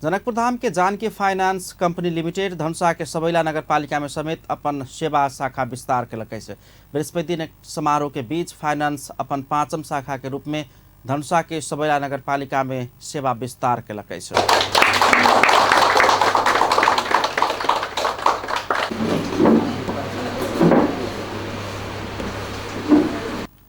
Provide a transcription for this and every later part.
जनकपुर धाम के Janaki finance company limited Dhanusha के सबैला नगर पालिका में समेत अपन सेवा शाखा विस्तार केलक अछि। बृहस्पति दिन समारोह के बीच फाइनेंस अपन पांचम शाखा के रूप में धनुषा के सबैला नगर पालिका में सेवा विस्तार केलक अछि।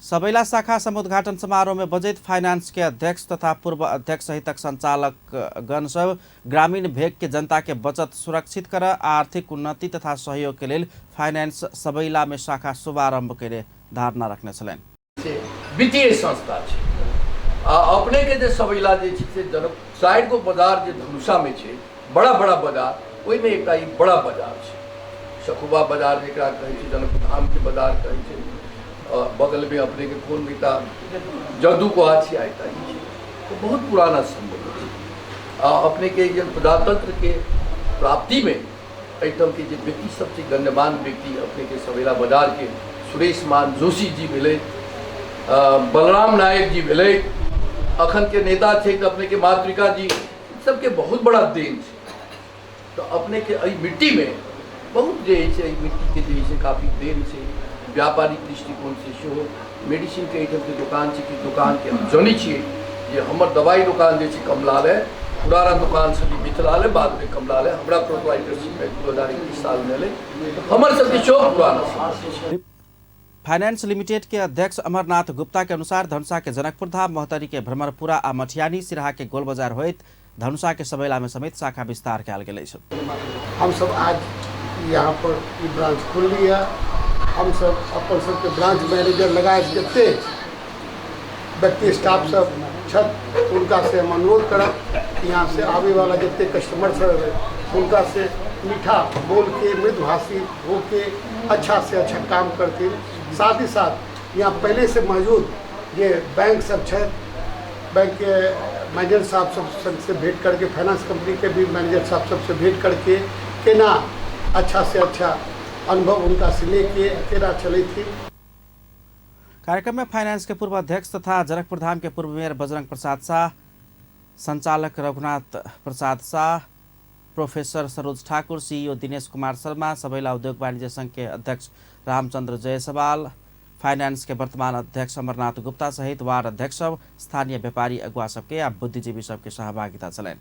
सबैला शाखा समुद्घाटन समारोह में बजैत फाइनेंस के अध्यक्ष तथा पूर्व अध्यक्ष सहितक संचालक गण सब ग्रामीण भेग के जनता के बचत सुरक्षित कर आर्थिक उन्नति तथा सहयोग के लेल फाइनेंस सबैला में शाखा शुभारंभ के लिए धारणा रखने छलनि। वित्तीय संस्था छै आ अपने के जे सबैला जे छै से जनक 4 गो बाजार जे धनुषा में छै, बड़ा बड़ा बाजार, ओहिमे एकटा ई बड़ा बाजार छै, सखुबा बाजार जकरा कहै छै, जनकपुर धामके बाजार कहै छै। बगलमे अपनेके कोन एकटा जदू गोहा छै, एकटा ई छै, तऽ बहुत पुराना सम्बन्ध छै। आ अपनेके जे प्रजातंत्रके प्राप्तिमे एहिठामके जे व्यक्ति सब छै, गण्यमान्य व्यक्ति, अपनेके सबैला बाजारके सुरेश मान जोशी जी भेलै, बलराम नायक जी भेलै, अखनके नेता छै तऽ अपनेके मातृका जी, सबके बहुत बड़ा देन छै। तऽ अपनेके एहि मिट्टीमे बहुत जे छै, एहि मिट्टीके जे छै काफी देन छै। व्यापारिक दृष्टिकोणसँ सेहो मेडिसिनके एहिठामके दोकान छै कि दोकानके हम जनै छियै जे हमर दवाइ दोकान जे छै कमलालय, पुराना दोकान छलै मिथिलालय, बादमे कमलालय, हमरा प्रोप्राइटरशिपमे 2021 सालमे एलै। हमर सबके सेहो पुराना छै। फाइनेंस लिमिटेड के अध्यक्ष अमरनाथ गुप्ता के अनुसार धनुषा के जनकपुर धाम, महोत्तरी के भ्रमरपुरा आ मठियानी, सिरहा के गोल बाजार होइत धनुषा के सबैला में समेत शाखा विस्तार कयल गेल अछि। हम सब आज यहाँ पर ई ब्रांच खोलली है। हम सब अपन सबके ब्रांच मैनेजर लगाए जते व्यक्ति स्टाफ सब छथि उनका से हम अनुरोध करब कि यहाँ से आवे वाला जते कस्टमर सब है उनका से मीठा बोल के मृदुभाषी होके अच्छा से अच्छा काम करथिन। साथ ही साथ यहाँ पहले से मौजूद जे बैंक सब छथि, बैंक के मैनेजर साहब सब से भेंट करके, फाइनेंस कंपनी के भी मैनेजर साहब सबसे भेंट करके केना अच्छा से अच्छा अनुभव उनका से लेके केना चलेथिन। कार्यक्रम में फाइनेंस के पूर्व अध्यक्ष तथा जनकपुर धाम के पूर्व मेयर बजरंग प्रसाद शाह, संचालक रघुनाथ प्रसाद शाह, प्रोफेसर सरोज ठाकुर, सीईओ दिनेश कुमार शर्मा, सबैला उद्योग वाणिज्य संघ के अध्यक्ष रामचंद्र जायसवाल, फाइनेंस के वर्तमान अध्यक्ष अमरनाथ गुप्ता सहित वार्ड अध्यक्ष सब, स्थानीय व्यापारी अगुआ सबके आ बुद्धिजीवी सबके सहभागिता छलनि।